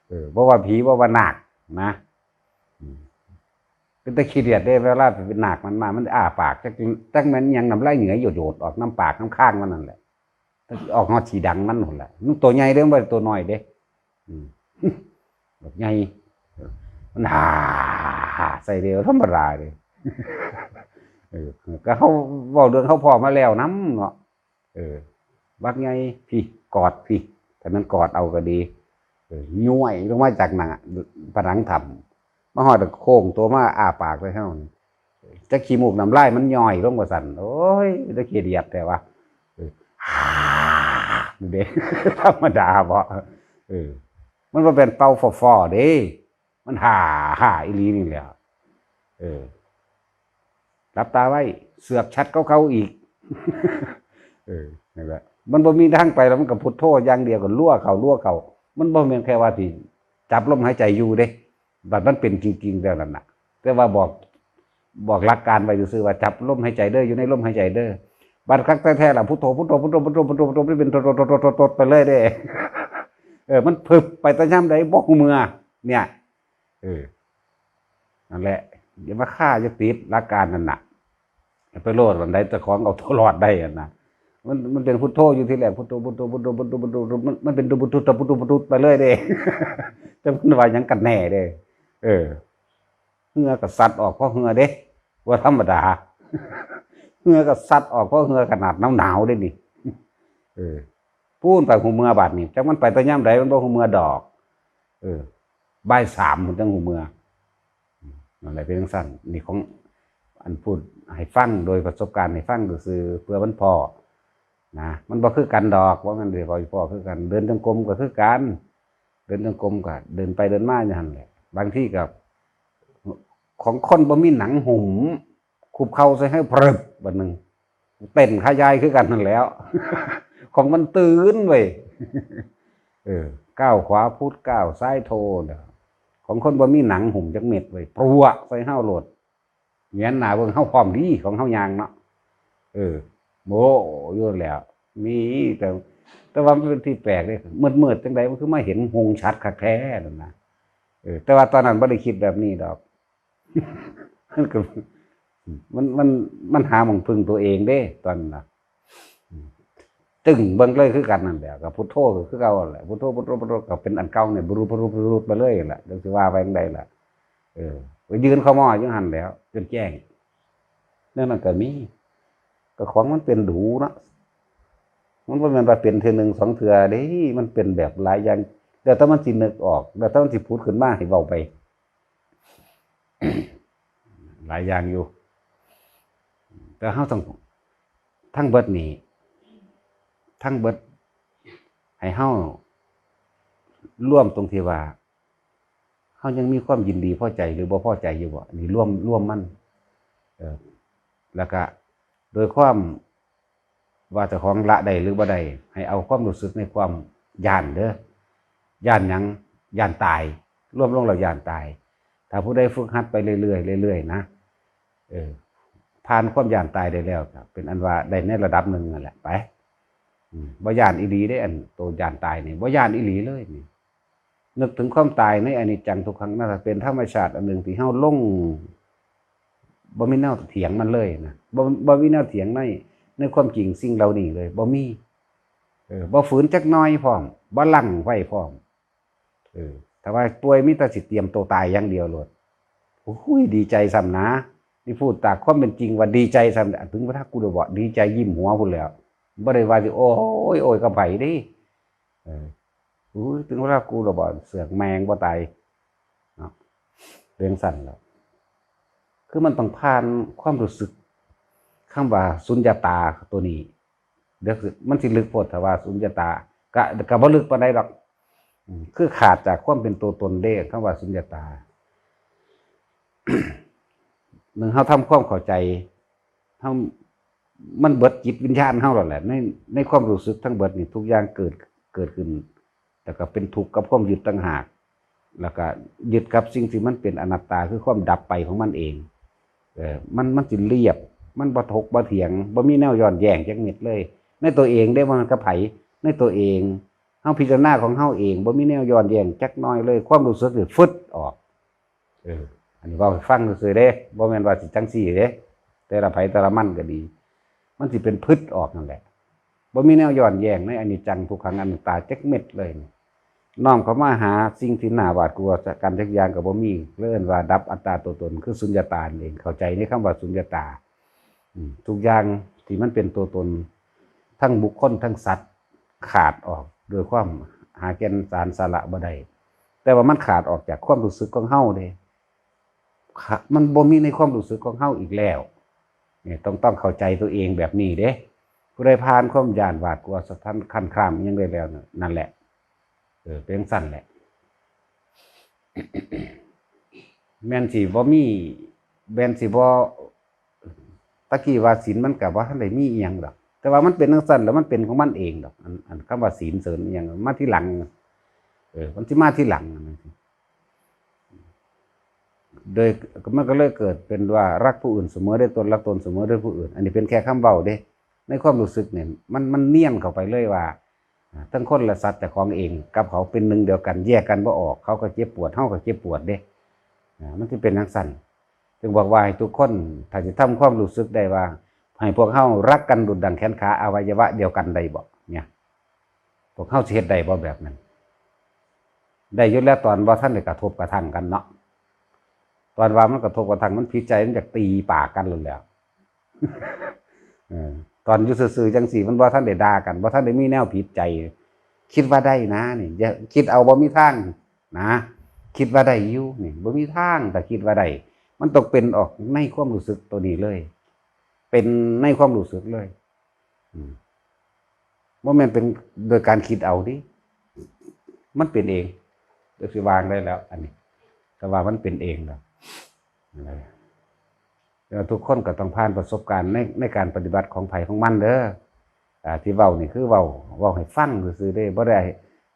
เออ บ่ว่าผี บ่ว่านาคนะ อืม เป็นตาขี้เดียดเด้ เวลาเป็นนาคมันมา มันอ้าปาก จัก จักแม่นหยัง น้ำลายเหงื่อโยดๆออกนำปากนำคางมันนั่นแหละ ออกฮอดสีดังมันนั่นแหละ มันตัวใหญ่เด้ มันบ่ได้ตัวน้อยเด้ อืม บักใหญ่ มันฮ่า ใส่เดียวธรรมดาเลย เออ ก็เฮาเว้าเรื่องเฮาพ้อมาแล้วนำเนาะ เออ บักใหญ่ พี้ กอดพี้ ถ้ามันกอดเอาก็ดี เออ ย้วยลงมาจากหน้าผนังถ้ำ มาฮอดโค้งตัวมาอ้าปากเลยเฮานี่ จักขี้มูกน้ำลายมันย้อยลงว่าซั่น โอ้ย ตาขี้เดียดแท้วะ เออ เด้ ธรรมดาบ่ เออ มันบ่แม่นเป่าฟอๆเด้ มันฮ่าฮ่าอีหลีนี่แหละ เออ หลับตาไว้ เสือกชัดกว่าเก่าอีก เออ นั่นแหละ มันบ่มีทางไปแล้ว มันก็พุทโธอย่างเดียว ก็ลัวเข้า ลัวเข้า มันบ่แม่นแค่ว่าสิจับลมหายใจอยู่เด้ บัดมันเป็นจริงๆแล้วนั่นน่ะ แต่ว่าบอก บอกหลักการไว้ซื่อๆว่าจับลมหายใจเด้อ อยู่ในลมหายใจเด้อ บัดคักแท้ๆล่ะ พุทโธ พุทโธ พุทโธ พุทโธ พุทโธ พุทโธ มันเป็นโตๆๆๆๆไปเลยเด้ เออ มันผึบไปแต่ยามใดบ่ฮู้เมื่อ เนี่ย เออ นั่นแหละ อย่ามาคา อย่าติดหลักการนั่นน่ะ ไปโลดวันใดเจ้าของเอาตัวรอดได้อะนะ มัน มันเป็นพุทโธอยู่ทีแรก พุทโธ พุทโธ พุทโธ พุทโธ พุทโธ พุทโธ มัน มันเป็นพุทโธ พุทโธ พุทโธ พุทโธไปเลยเด้ แต่มันว่าหยังกันแน่เด้ เออ เหงื่อก็ซัดออกเพราะเหงื่อเด้ บ่ธรรมดา เหงื่อก็ซัดออกเพราะเหงื่อขนาดหนาวๆเด้นี่ เออ ปูนไปฮู้เมื่อบาดนี่ จักมันไปแต่ยามใดมันบ่ฮู้เมื่อดอก เออ บ่ายสามมันจั่งฮู้เมื่อ นั่นแหละเป็นจั่งซั้น นี่ของ อันพูดให้ฟังโดยประสบการณ์ให้ฟังซื่อๆ เพื่อมันพ้อนะ มันบ่คือกันดอก ว่ามันเดี๋ยวพอพ้อคือกัน เดินจงกรมก็คือกัน เดินจงกรมก็เดินไปเดินมาอย่างนั้นแหละ บางทีก็ ของคนบ่มีหนังหุ้ม คุบเข่าใส่ให้พรึบบัดหนึ่ง เต้นขายายคือกันนั่นแหล้ว ของมันตื่นเว้ย เออ ก้าวขวาพุทธ ก้าวซ้ายโทเนี่ย ของคนบ่มีหนังหุ้มจักเม็ดเว้ย ปลวกใส่ห้าวโลด เงยหน้าเบิ่ง เฮาพร้อมดีของเฮายางเนาะ เออ โมอยู่แล้ว มี แต่ แต่ว่ามันเป็นที่แปลกเลย มืดๆ จังใดมันคือมาเห็นหงส์ชัดคักแท้นั่นนะ เออ แต่ว่าตอนนั้นบ่ได้คิดแบบนี้ดอก มันก็ มัน มัน มันหาหม่องพึ่งตัวเองเด้ ตอนนั้นนะ ตึงเบิ่งเลยคือกันนั่นแหละ กับพุทโธก็คือเก่าแหละ พุทโธ พุทโธ พุทโธ ก็เป็นอันเก่าเนี่ย บรุบรุบรุบไปเลยแหละ จักสิว่าไปจั่งใดล่ะ เออ ไปยืนเข้าหม้ออยู่หั่นแหล้ว จนแจ้ง แนวนั้นก็มี ก็ของมันเป็นดูเนาะ มันบ่แม่นว่าเป็นเทื่อหนึ่งสองเทื่อเด้ มันเป็นแบบหลายอย่าง แล้วแต่มันสินึกออก แล้วแต่มันสิผุดขึ้นมาให้เว้าไป หลายอย่างอยู่ แต่เฮาต้อง ทั้งเบิดนี่ ทั้งเบิด ให้เฮา รวมตรงที่ว่า เฮายังมีความยินดีพอใจหรือบ่พอใจอยู่บ่ นี่รวม รวมมัน เออ แล้วก็ โดยความ ว่าเจ้าของละได้หรือบ่ได้ ให้เอาความรู้สึกในความย้านเด้อ ย้านหยัง ย้านตาย รวมลงแล้วย้านตาย ถ้าผู้ใดฝึกหัดไปเรื่อยๆ เรื่อยๆ นะ เออ ผ่านความย้านตายได้แล้วก็เป็นอันว่าได้ในระดับหนึ่งนั่นแหละ ไป อืม บ่ย้านอีหลีเด้ อันโตย้านตายนี่ บ่ย้านอีหลีเลยนี่ นึกถึงความตายในอนิจจังทุกขังอนัตตา เป็นธรรมชาติอันหนึ่งที่เฮาลง บ่มีแนวเถียงมันเลยนะ บ่ บ่มีแนวเถียงใน ในความจริงสิ่งเหล่านี้เลย บ่มี เออ บ่ฝืนจักหน่อยพร้อม บ่ลังไว้พร้อม เออ ถ้าว่าป่วยมีแต่สิเตรียมตัวตายอย่างเดียวโลด โอ้ย ดีใจซ้ำนะ นี่พูดตามความเป็นจริงว่าดีใจซ้ำ ถึงเวลากูเลยบอกดีใจยิ้มหัวพู้นแหล้ว บ่ได้ว่าสิ โอ้ย โอ้ย กับไผเด้ เออ อุ้ย ถึงเวลากูเลยบอกเสือกแม่งบ่ตาย เนาะ เรื่องสั้นแล้ว คือมันต้องผ่านความรู้สึก คำว่าสุญญตาตัวนี้ เดี๋ยวสิ มันสิลึกโพด ถ้าว่าสุญญตา กะ กะบ่ลึกปานใดดอก อืม คือขาดจากความเป็นตัวตนเด้ คำว่าสุญญตา หนึ่ง เฮาทำความเข้าใจ เฮา มันเบิดจิตวิญญาณเฮาแล้วแหละ ใน ในความรู้สึกทั้งเบิดนี่ ทุกอย่างเกิด เกิดขึ้น แล้วก็เป็นทุกข์กับความยึดต่างหาก แล้วก็ยึดกับสิ่งที่มันเป็นอนัตตา คือความดับไปของมันเอง เออ มัน มันสิเรียบ มันบ่ถกบ่เถียง บ่มีแนวย้อนแย้งจักเม็ดเลย ในตัวเองเด้ บ่แม่นกับไผ ในตัวเอง เฮาพิจารณาของเฮาเอง บ่มีแนวย้อนแย้งจักหน่อยเลย ความรู้สึกนี่ฟึดออก เออ อันนี้เว้าให้ฟังซื่อๆเด้ บ่แม่นว่าสิจั่งซี้เด้ แต่ละไผแต่ละมันก็ดี มันสิเป็นฟึดออกนั่นแหละ บ่มีแนวย้อนแย้งในอนิจจังทุกขังอนัตตาจักเม็ดเลยนี่ น้อมเข้ามาหาสิ่งที่น่าหวาดกลัวกันจักอย่างก็บ่มี เลยเอิ้นว่าดับอัตตาตัวตน คือสุญญตานั่นเอง เข้าใจในคำว่าสุญญตา อืม ทุกอย่างที่มันเป็นตัวตน ทั้งบุคคล ทั้งสัตว์ ขาดออกโดยความหาแก่นสารสาระบ่ได้ แต่ว่ามันขาดออกจากความรู้สึกของเฮาเด้ ขะ- มันบ่มีในความรู้สึกของเฮาอีกแล้ว เนี่ย ต้อง ต้องเข้าใจตัวเองแบบนี้เด้ ผู้ใดผ่านความย้านหวาดกลัวสะท้านคันครามอิหยังได้แล้วน่ะ นั่นแหละ เออ เป็นจั่งซั้นแหละ แม่นสิบ่มี แม่นสิบ่ ตะกี้ว่าศีลมันก็บ่ทันได้มีอิหยังดอก แต่ว่ามันเป็นจั่งซั้นแล้วมันเป็นของมันเองดอก อัน อันคำว่าศีลเสริญอิหยังมาทีหลัง เออ มันสิมาทีหลัง โดย มันก็เลยเกิดเป็นว่ารักผู้อื่นเสมอด้วยตน รักตนเสมอด้วยผู้อื่น อันนี้เป็นแค่คำเว้าเด้ ในความรู้สึกเนี่ย มัน มันเนียนเข้าไปเลยว่า อ่า ทั้งคนและสัตว์เจ้าของเองกับเขาเป็นหนึ่งเดียวกัน แยกกันบ่ออก เขาก็เจ็บปวด เฮาก็เจ็บปวดเด้ อ่า มันสิเป็นจั่งซั้น จึงบอกว่าให้ทุกคน ถ้าสิทำความรู้สึกได้ว่า ให้พวกเฮารักกันดุจดั่งแขนขาอวัยวะเดียวกันได้บ่ เนี่ย พวกเฮาสิเฮ็ดได้บ่แบบนั้น ได้อยู่แล้ว ตอนบ่ทันได้กระทบกระทั่งกันเนาะ ตอนว่ามันกระทบกระทั่ง มันผิดใจ มันอยากตีปากกันโลดแหล้ว เออ ตอนอยู่ซื่อๆจั่งซี้ มันบ่ทันได้ด่ากัน บ่ทันได้มีแนวผิดใจ คิดว่าได้นะนี่ อย่าคิดเอา บ่มีทางนะ คิดว่าได้อยู่นี่ บ่มีทาง ถ้าคิดว่าได้ มันต้องเป็นออกในความรู้สึกตัวนี้เลย เป็นในความรู้สึกเลย อืม บ่แม่นเป็นโดยการคิดเอาดิ มันเป็นเอง เดี๋ยวสิวางได้แล้ว อันนี้ แต่ว่ามันเป็นเองแล้ว แล้วทุกคนก็ต้องผ่านประสบการณ์ใน ในการปฏิบัติของไผของมันเด้อ อ่า ที่เว้านี่คือเว้า เว้าให้ฟังซื่อๆเด้ บ่ได้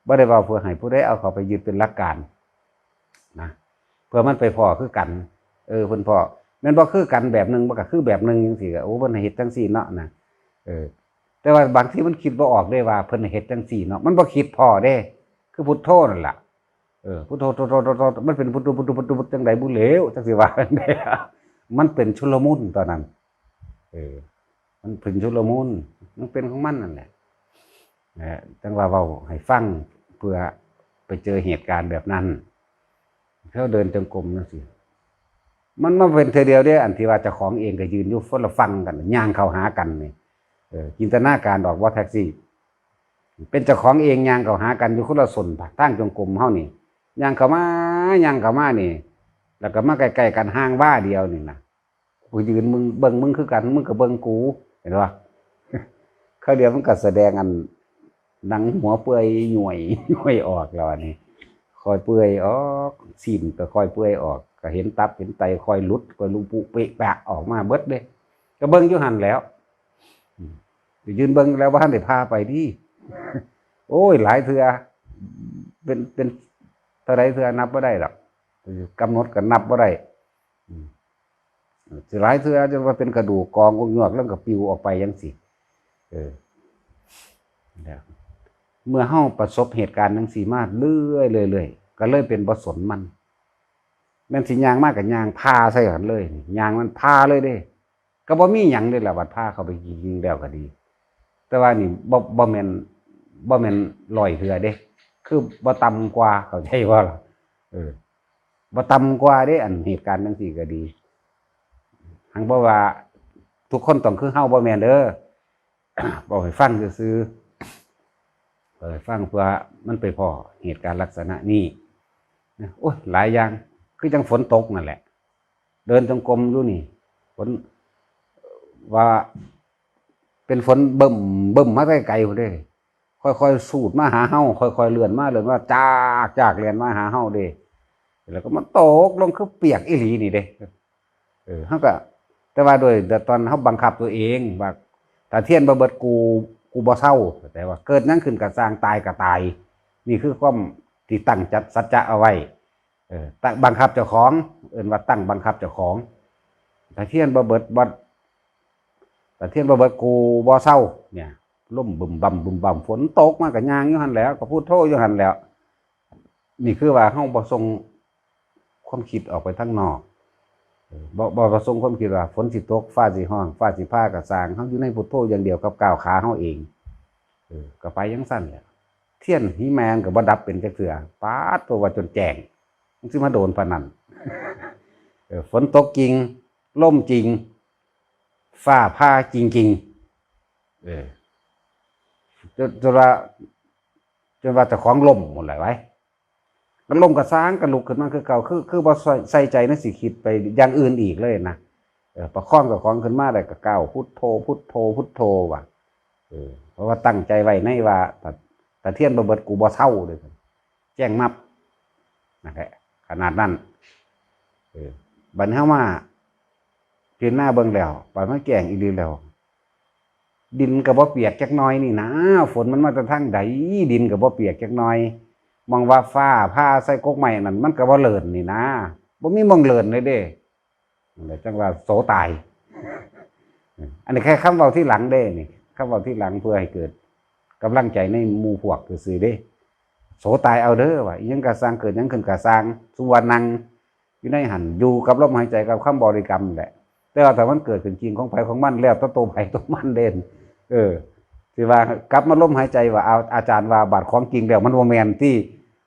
บ่ได้เว้าเพื่อให้ผู้ใดเอาเข้าไปยึดเป็นหลักการนะ เพื่อมันไปพ้อคือกัน เออ เพิ่นพ้อ แม่นบ่ คือกันแบบหนึ่ง มันก็คือแบบหนึ่งจังซี้ ก็ โอ้ เพิ่นให้เฮ็ดจังซี้เนาะนะ เออ แต่ว่าบางทีมันคิดบ่ออกเด้ว่าเพิ่นให้เฮ็ดจังซี้เนาะ มันบ่คิดพ้อเด้ คือพุทโธนั่นล่ะ เออ พุทโธ โธ โธ โธ โธ มันเป็นพุทโธ พุทโธ พุทโธ พุทโธ จังใดบุเหลว จังสิว่าจังใด มันเป็นชุลมุนตอนนั้น เออ มันเป็นชุลมุน มันเป็นของมันนั่นแหละ นะฮะ จังว่าเว้าให้ฟัง เพื่อไปเจอเหตุการณ์แบบนั้น เขาเดินจงกรมจังซี้ มันมาเป็นเทื่อเดียวเด้ อันที่ว่าเจ้าของเองก็ยืนอยู่คนละฝั่งกัน ย่างเข้าหากันนี่ เออ จินตนาการออกบ่ แท็กซี่ เป็นเจ้าของเองย่างเข้าหากันอยู่คนละส้นทางจงกรมเฮานี่ ย่างเข้ามา ย่างเข้ามานี่ แล้วก็มาใกล้ๆกัน ห่างวาเดียวนี่นะ กูยืนมึง เบิ่งมึงคือกัน มึงก็เบิ่งกู เห็นบ่ คราวเดียวมันก็แสดงอัน หนังหัวเปื่อยหย่วยหย่วยออกแล้วอันนี้ ค่อยเปื่อยออก ซี้นก็ค่อยเปื่อยออก ก็เห็นตับเห็นไตค่อยหลุด ค่อยลุปุเปะปะออกมาเบิดเด้ ก็เบิ่งอยู่หั่นแหล้ว อืม ไปยืนเบิ่งแล้ว บ่ทันได้ผ่าไปติ โอ้ย หลายเทื่อ เป็น เป็นเท่าใดเทื่อนับบ่ได้ดอก กำหนดก็นับบ่ได้ อืม สิหลายเทื่อจนว่าเป็นกระดูกกองอกยวก แล้วก็ปลิวออกไปจังซี้ เออ แล้วเมื่อเฮาประสบเหตุการณ์จังซี้มาเรื่อยๆ เรื่อยๆ ก็เลยเป็นบ่สนมัน แม่นสิย่างมาก็ย่างผ่าใส่กันเลย ย่างมันผ่าเลยเด้ ก็บ่มีหยังเด้ล่ะ บัดผ่าเข้าไปจริงๆแล้วก็ดี แต่ว่านี่บ่ บ่แม่น บ่แม่นร้อยเทื่อเด้ คือบ่ต่ำกว่า เข้าใจบ่ล่ะ เออ บ่ต่ำกว่าเด้ อันเหตุการณ์จังซี้ก็ดี หังบ่ว่าทุกคนต้องคือเฮา บ่แม่นเด้อ เว้าให้ฟังซื่อๆ เว้าให้ฟังเพื่อมันไปพ้อเหตุการณ์ลักษณะนี้นะ โอ้ย หลายอย่าง คือจังฝนตกนั่นแหละ เดินจงกรมอยู่นี่ ฝน ว่าเป็นฝนเบิ่มเบิ่มมาแต่ไกลพุ้นเด้ ค่อยๆสูดมาหาเฮา ค่อยๆเลื่อนมา เลื่อนมา จาก จาก เลื่อนมาหาเฮาเด้ แล้วก็มันตกลงคือเปียกอีหลีนี่เด้ เออ เฮาก็ แต่ว่าโดย แต่ตอนเฮาบังคับตัวเองว่า ถ้าเทียนบ่เบิดกู กูบ่เซา แต่ว่าเกิดหยังขึ้นก็ซ่าง ตายก็ตาย นี่คือความที่ตั้งจัดสัจจะเอาไว้ เออ ตั้งบังคับเจ้าของ เอิ้นว่าตั้งบังคับเจ้าของ ถ้าเทียนบ่เบิด บ่ ถ้าเทียนบ่เบิดกูบ่เซา เนี่ย ลมบึมบั่มบึมบั่ม ฝนตกมาก็ย่างอยู่หั่นแหล้ว ก็พุทโธอยู่หั่นแหล้ว นี่คือว่าเฮาบ่ส่งความคิดออกไปทางนอก เออ บ่ บ่ บ่ส่งความคิดว่าฝนสิตก ฟ้าสิร้อง ฟ้าสิผ่าก็ซ่าง เฮาอยู่ในพุทโธอย่างเดียวกับก้าวขาเฮาเอง เออ ก็ไปจังซั่นแหละ เทียนหีแมงก็บ่ดับเป็นจักเทื่อ ป๊าด ตัวว่าจนแจ้ง มันสิมาโดนปานนั้น เออ ฝนตกจริง ลมจริง ฟ้าผ่าจริงๆ เออ จน จนว่า จนว่าเจ้าของล้มหมดหลายไว้ ก็ล้มก็ซ่าง ก็ลุกขึ้นมาคือเก่า คือ คือบ่ใส่ ใส่ใจในสิคิดไปอย่างอื่นอีกเลยนะ เออ ประคองเจ้าของขึ้นมาได้ก็ก้าวพุทโธ พุทโธ พุทโธว่ะ เออ เพราะว่าตั้งใจไว้ในว่า ถ้า ถ้าเทียนบ่เบิดกูบ่เซาเด้อ แจ้งมับ นั่นแหละ ขนาดนั้น เออ บัดเฮามาพิจารณาเบิ่งแล้ว บัดมาแจ้งอีหลีแล้ว ดินก็บ่เปียกจักหน่อยนี่นะ ฝนมันมาแต่ทางใด ดินก็บ่เปียกจักหน่อย หม่องว่าฟ้าผ่าใส่กกไม้นั่น มันก็บ่เลิ่นนี่นะ บ่มีหม่องเลิ่นเลยเด้ นั่นแหละจังว่าโสตาย อันนี้แค่คำเว้าทีหลังเด้นี่ คำเว้าทีหลังเพื่อให้เกิดกำลังใจในหมู่พวกซื่อๆเด้ โสตายเอาเด้อว่า อิหยังก็ซ่าง เกิดหยังขึ้นก็ซ่าง สุว่านั่งอยู่ในหั่น อยู่กับลมหายใจกับคำบริกรรมแหละ แต่ว่าถ้ามันเกิดขึ้นจริงของไผของมัน แล้วแต่ตัวไผตัวมันเด้ เออ สิว่ากลับมาลมหายใจว่า เอา อาจารย์ว่าบาดของจริงแล้วมันบ่แม่นติ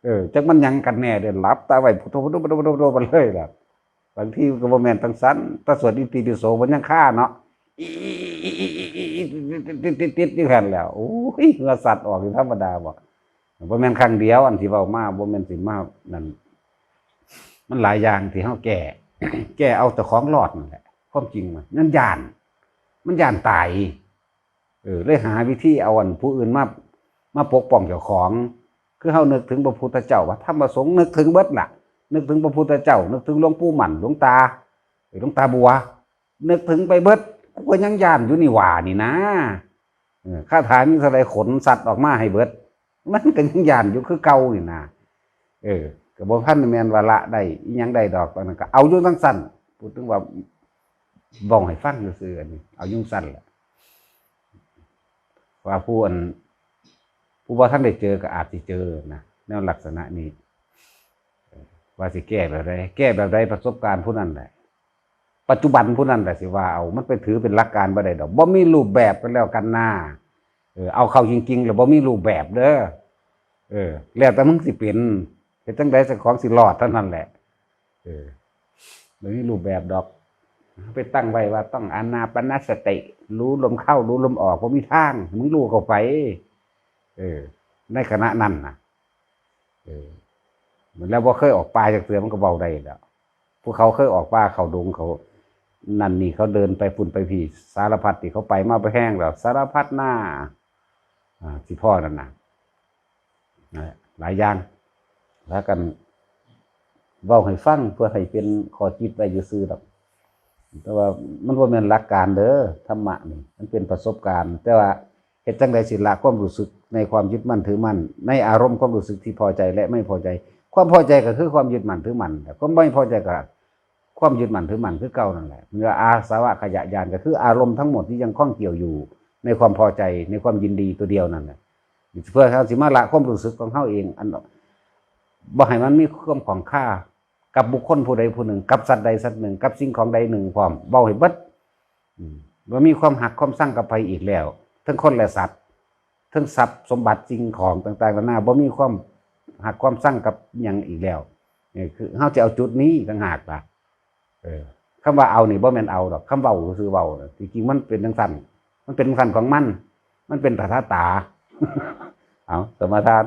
เออ จักมันหยังกันแน่เด้ หลับตาไว้ พุทโธ พุทโธ พุทโธ พุทโธ พุทโธไปเลยล่ะ บางทีก็บ่แม่นจั่งซั้น แต่สวดอิติปิโสมันยังคาเนาะ อี ติดๆๆๆอยู่หั่นแหล้ว โอ้ย เหงื่อสัดออกนี่ธรรมดาบ่ บ่แม่นครั้งเดียว อันที่เว้ามา บ่แม่นสิมานั่น มันหลายอย่างที่เฮาแก้ แก้เอาเจ้าของรอดนั่นแหละ ความจริงมันมันย่าน มันย่านตาย เออ เลยหาวิธีเอาอันผู้อื่นมา มาปกป้องเจ้าของ คือเฮานึกถึงพระพุทธเจ้า ว่าธรรมประสงค์ นึกถึงเบิดล่ะ นึกถึงพระพุทธเจ้า นึกถึงหลวงปู่หมั่น หลวงตา เออ หลวงตาบัว นึกถึงไปเบิด กูก็ยังย่านอยู่นี่หว่านี่นะ เออ คาถามีเท่าใดขนสัตว์ออกมาให้เบิด มันก็ยังย่านอยู่คือเก่านี่นะ เออ ก็บ่ทันแม่นว่าละได้อิหยังได้ดอก ตอนนั้นก็เอาอยู่จั่งซั่น พูดถึงว่า เว้าให้ฟังซื่อๆ อันนี้ เอาอยู่จั่งซั่นแหละ ว่าผู้อัน ผู้บ่ทันได้เจอก็อาจสิเจอนะ แนวลักษณะนี้ เออ ว่าสิแก้แบบใด แก้แบบใด ประสบการณ์ผู้นั้นแหละ ปัจจุบันผู้นั้นแหละสิว่าเอา มันไปถือเป็นหลักการบ่ได้ดอก บ่มีรูปแบบกันแล้วกันนา เออ เอาเข้าจริงๆ แล้วบ่มีรูปแบบเด้อ เออ แล้วแต่มึงสิเป็น เฮ็ดจั่งใดเจ้าของสิรอดเท่านั้นแหละ เออ บ่มีรูปแบบดอก ไปตั้งไว้ว่าต้องอานาปานสติ รู้ลมเข้า รู้ลมออก บ่มีทาง มึงรู้เข้าไป เออ ในขณะนั้นน่ะ เออ แล้วบ่เคยออกป่าจักเทื่อมันก็เว้าได้แล้ว ผู้เขาเคยออกป่าเข้าดงเขา นั่นนี่เขาเดินไปพุ่นไปพี้ สารพัดที่เขาไปมาไปแห้งแล้ว สารพัดหน้า อ่า สิพ้อนั่นน่ะ นั่นแหละ หลายอย่าง แล้วกัน เว้าให้ฟังเพื่อให้เป็นข้อคิดไว้ซื่อๆดอก แต่ว่ามันบ่แม่นหลักการเด้อ ธรรมะนี่ มันเป็นประสบการณ์ แต่ว่าเฮ็ดจั่งใดสิละความรู้สึกในความยึดมั่นถือมั่น ในอารมณ์ความรู้สึกที่พอใจและไม่พอใจ ความพอใจก็คือความยึดมั่นถือมั่น แต่ความไม่พอใจก็ความยึดมั่นถือมั่นคือเก่านั่นแหละ เมื่ออาสวะขยะญาณก็คืออารมณ์ทั้งหมดที่ยังข้องเกี่ยวอยู่ในความพอใจ ในความยินดีตัวเดียวนั่นแหละ เพื่อเฮาสิมาละความรู้สึกของเฮาเอง อัน บ่ให้มันมีความข้องคากับบุคคลผู้ใดผู้หนึ่ง กับสัตว์ใดสัตว์หนึ่ง กับสิ่งของใดหนึ่งพร้อม เว้าให้เบิด อืม บ่มีความฮักความชังกับไผอีกแล้ว ทั้งคนและสัตว์ ทั้งทรัพย์สมบัติสิ่งของต่างๆนานา บ่มีความฮักความชังกับหยังอีกแล้ว นี่คือเฮาจะเอาจุดนี้ต่างหากล่ะ เออ คำว่าเอานี่บ่แม่นเอาดอก คำเว้าซื่อๆเว้าน่ะ ที่จริงมันเป็นจั่งซั่น มันเป็นจั่งซั่นของมัน มันเป็นตถาตา เอา สมาทาน